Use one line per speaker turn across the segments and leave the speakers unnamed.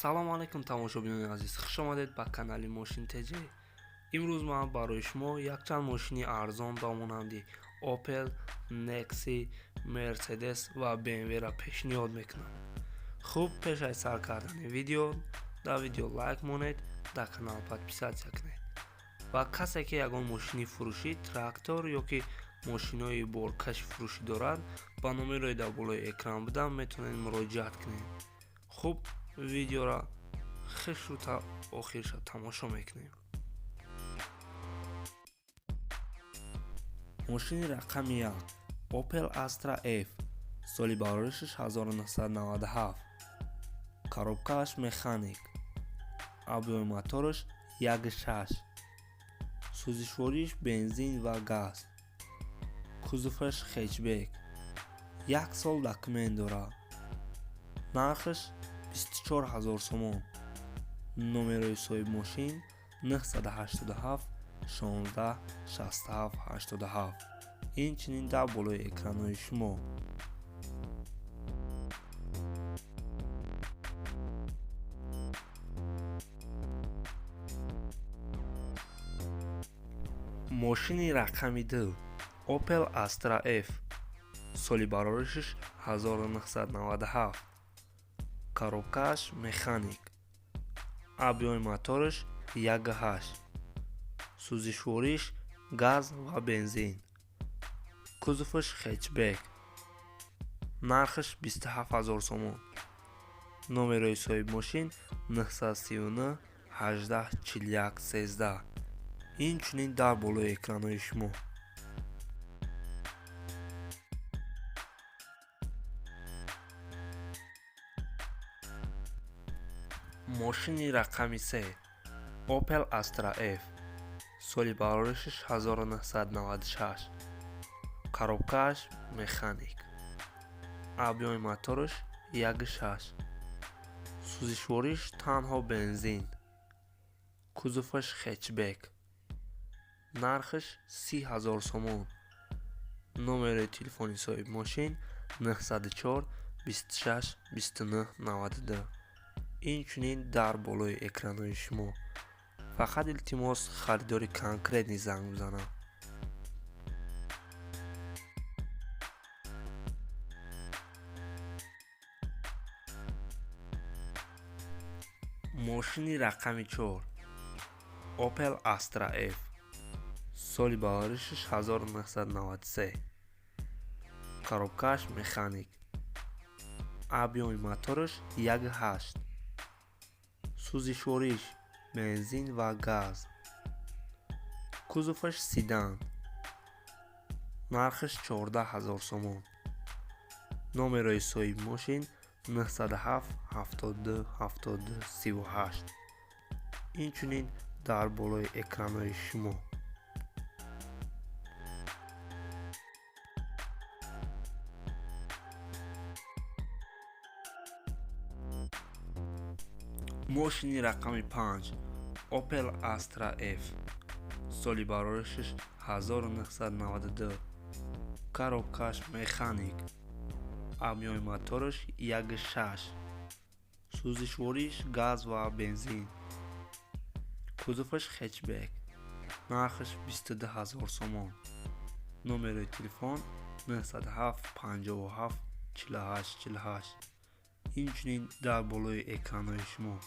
Салому алайкум, тамошобинони азиз, хуш омадед ба канали Мошин ТЖ. Имрӯз ман барои шумо якчанд мошини арзон ба монанди Opel, Nexi, Mercedes ва BMW-ра пешниҳод мекунам. Хуб, пеш аз сар кардани видео, дар видео лайк монед, дар канал подписаться кунед. Ва касе ки ягон мошини фурӯшӣ, трактор ё ки мошинои боркаши фурӯшӣ дорад, ба номерои дар болои экран буда метавонед муроҷиат кунед. Хуб, видеора хешрӯ та охирша тамошо мекунем. Мошини рақами 1 Opel Astra F, соли бароришаш 1997, коробкааш механик, объёми мотораш 1.6, сӯзишвориш бензин ва газ, кузоваш хетчбек, як сол документ дорад, нархаш 24 ҳазор сомон. Номерои соҳибмошин 987 16 67 87, инчунин дар болои экранҳои шумо. Мошини рақами 2 Opel Astra F, соли бароришаш 1997, коробкааш механик, объёми мотораш 1.8, сӯзишвориш газ ва бензин, кузоваш хетчбек, нархаш 27 ҳазор сомон. Номерои соҳибмошин 939 18 41 13, инчунин дар болои экранҳои шумо. Мошини рақами 3 Opel Astra F, соли бароришаш 1996, коробкааш механик, объёми мотораш 1.6, сӯзишвориш танҳо бензин, кузоваш хетчбек, нархаш 30 ҳазор сомон. Номерои телефони соҳибмошин 904 26 29 92, инчунин дар болои экранҳои шумо. Фақат илтимос, харидори конкретный занг бизанад. Мошини рақами 4 Opel Astra F, соли бароришаш 1993, коробкааш механик, объёми мотораш 1.8, сӯзишвориш бензин ва газ, кузоваш седан, нархаш 14 ҳазор сомон. Номерои соҳибмошин 907 72 72 38, инчунин дар болои экранҳои шумо. Мошини рақами 5 Opel Astra F, соли бароришаш 1992, коробкааш механик, объёми мотораш 1.6, сӯзишвориш газ ва бензин, кузоваш хетчбек, нархаш 22 ҳазор сомон. Номерои телефон 907 57 48 48, инчунин дар болои экранҳои шумо.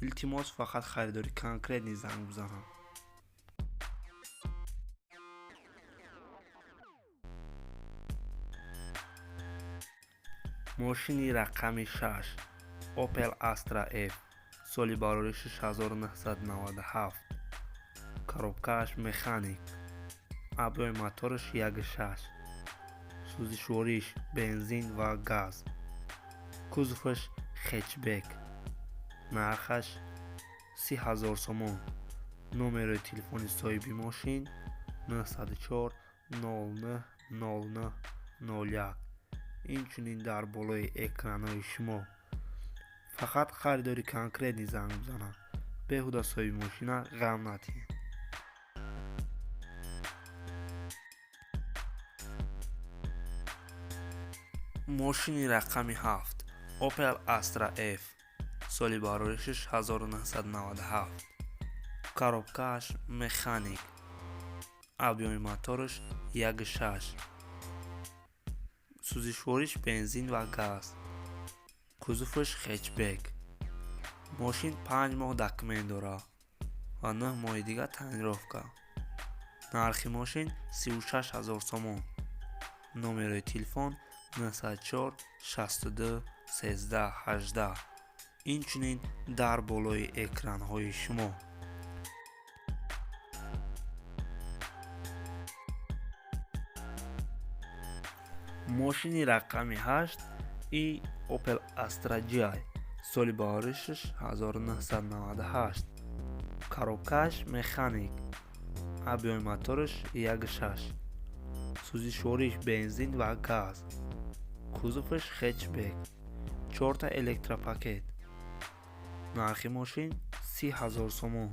Илтимос, фақат харидори конкретный занг бизанад. Мошини рақами 6 Opel Astra F, соли бароришаш 1997, коробкааш механик, объёми мотораш 1.6, сӯзишвориш бензин ва газ, кузоваш хетчбек, нархаш 30 ҳазор сомон. Номерои телефони соҳиби мошин 904 09 09 01, инчунин дар болои экранҳои шумо. Фақат харидори конкретный занг бизанад, беҳуда соҳиби мошина ғам натиҳед. Мошини рақами 7 Opel Astra F, Соли бароришаш 1997. Коробкааш механик. Объёми мотораш 1,6. Сӯзишвориш бензин ва газ. Кузоваш хэтчбек. Мошин 5 моҳ документ дорад ва 9 моҳи дигар тонировка. Нархи мошин 36 000 сомон. Номерои телефон 904 62 13 18. Инчунин дар болои экранҳои шумо. Мошини рақами 8 и Opel Astra G. Соли бароришаш 1998. Коробкааш механик. Объёми мотораш 1,6. Сӯзишвориш бензин ва газ. Кузоваш хэтчбек. 4та электропакет. Нархи мошин 30 000 сомон.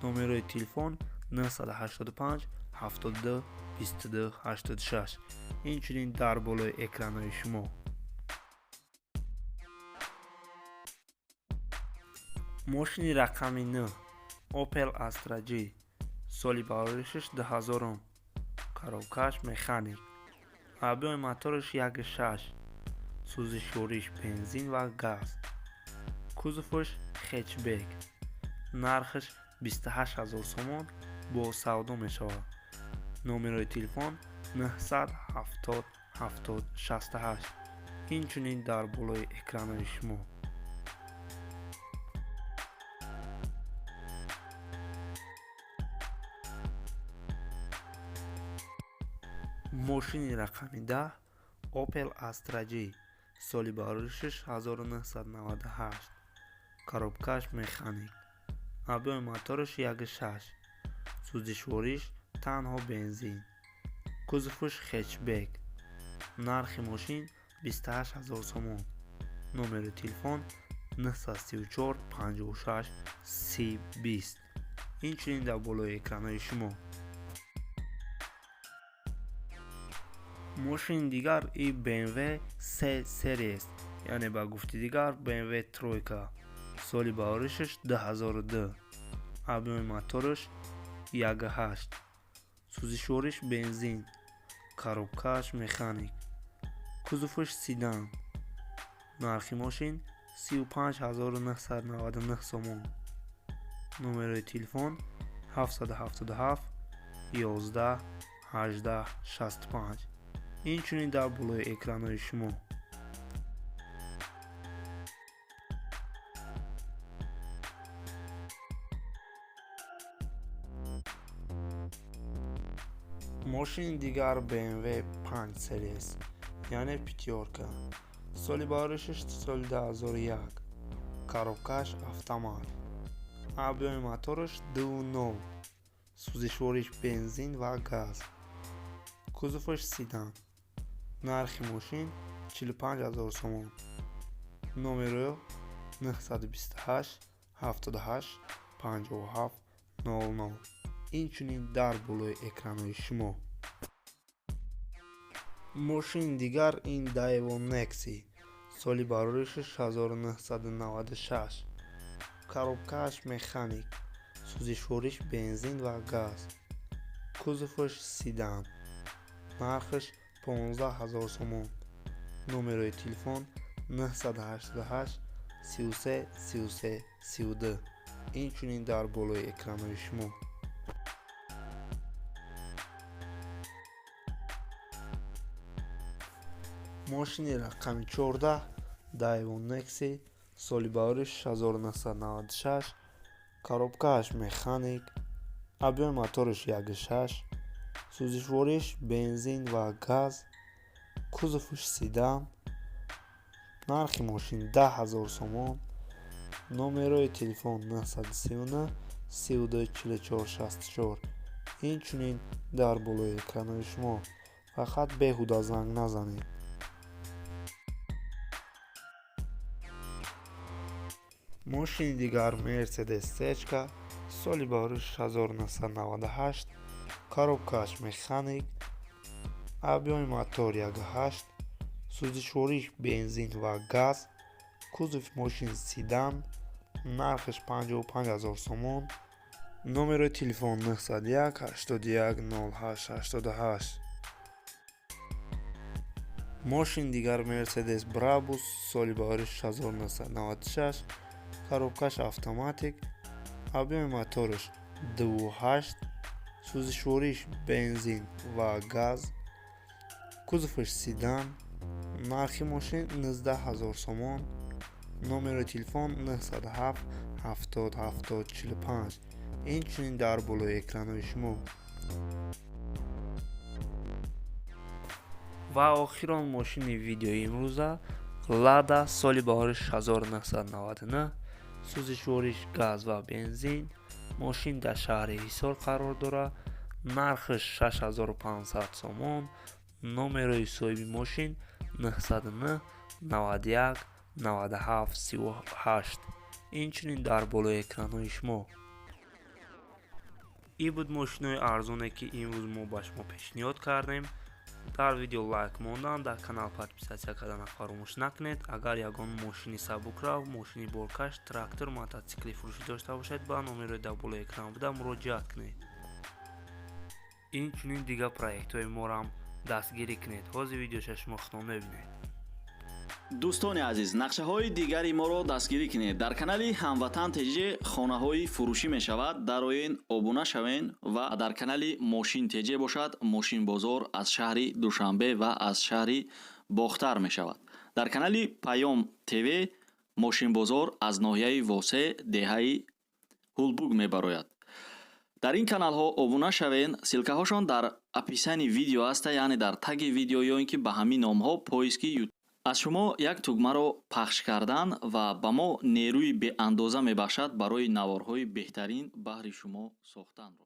Номерои телефон 985 72 22 86. Инчунин дар болои экранҳои шумо. Мошини рақами 9 Opel Astra G. Соли бароришаш 2000. Коробкааш механик. Объёми мотораш 1,6. Сӯзишвориш бензин ва газ. Кузоваш хэтчбек. Нархаш 28 000 сомон бо савдо мешавад. Номерои телефон 970 70 68. Инчунин дар болои экранҳои шумо. Мошини рақами 10 Opel Astra G. Соли бароришаш 1998. Коробкааш механик. Объёми мотораш 1,6. Сӯзишвориш танҳо бензин. Кузоваш хэтчбек. Нархи мошин 28 000 сомон. Номери телефон 934 56 30 20. Инчунин дар болои экранҳои шумо. Мошини дигар и BMW 3 Series, яъне ба гуфти дигар BMW Тройка. Соли бароришаш 2002. Объёми мотораш 1,8. Сӯзишвориш бензин. Коробкааш механик. Кузоваш седан. Нархи мошин 35 999 сомон. Номерои телефон 777 11 18 65. Инчунин дар болои экранҳои шумо. Мошини дигар BMW 5 Series, яъне пятёрка. Соли бароришаш соли 2001. Коробкааш автомат. Объёми мотораш 2,0. Сӯзишвориш бензин ва газ. Кузоваш седан. Нархи мошин 45 000 сомон. Номеро 928 78 57 00. Инчунин дар болои экранҳои шумо. Мошини дигар ин Daewoo Nexi. Соли бароришаш 1996. Коробкааш механик. Сӯзишвориш бензин ва газ. Кузоваш седан. Нархаш 15 000 сомон. Номерои телефон 988 33 33 32. Инчунин дар болои экранҳои шумо. Мошини рақами 14 Daewoo Nexi. Соли барориш 1996. Коробкааш механик. Объёми мотораш 1,6. Сӯзишвориш бензин ва газ. Кузоваш седан. Нархи мошин 10 000 сомон. Номерои телефон 939 32 44 64. Инчунин дар болои экранҳои шумо. Фақат беҳуда занг назанед. Мошини дигар Mercedes C соли барориш 1998. Коробкааш механик. Объёми мотор 1,8. Сӯзишвориш бензин ва газ. Кузови мошин седан, нархаш 55 000 сомон. Номерои телефон 901 81 08 88. Мошин дигар Мерседес Брабус, соли баҳориш 1996, коробкаш автоматик, объёми мотораш 2,8, сӯзишвориш бензин ва газ, кузоваш седан, нархи мошин 19 000 сомон. Номерои телефон 907 70 70 45, инчунин дар болои экранҳои шумо. Ва охирон мошини видеои имрӯза Лада, соли баҳориш 1999, сӯзишвориш газ ва бензин. Мошин дар шаҳри Ҳисор қарор дорад, нархаш 6500 сомон. Номерои соҳиби мошин 909 91 97 38, инчунин дар болои экранҳои шумо. Ин буд мошинҳои арзоне, ки имрӯз мо ба шумо пешниҳод кардем. Дар видео лайк мондан, дар канал подписаться кардана фаромӯш накунед. Агар ягон мошини сабукрав, мошини боркаш, трактор, мототсикли фурӯшӣ дошта бошед, ба номерои дар болои экран буда муроҷиат кунед. Инчунин дигар проектҳои моро дастгирӣ кунед. Ҳозир видеоша шумо худтон мебинед.
Дӯстони азиз, нақшаҳои дигари моро дастгирӣ кунед. Дар канали Ҳамватан ТЖ хонаҳои фурӯшӣ мешавад, дароен, обуна шавен. Ва дар канали Мошин ТЖ бошад, мошинбозор аз шаҳри Душанбе ва аз шаҳри Бохтар мешавад. Дар канали Паём ТВ мошинбозор аз ноҳияи Восе, деҳаи Ҳулбуг мебарояд. Дар ин каналҳо обуна шавен, ссылкаҳошон дар описании видео аста, яъне дар таги видео ё ин ки ба ҳамин номҳо поиски. Аз шумо як тугмаро пахш кардан ва ба мо нерӯи беандоза мебахшад барои наворҳои беҳтарин баҳри шумо сохтанро.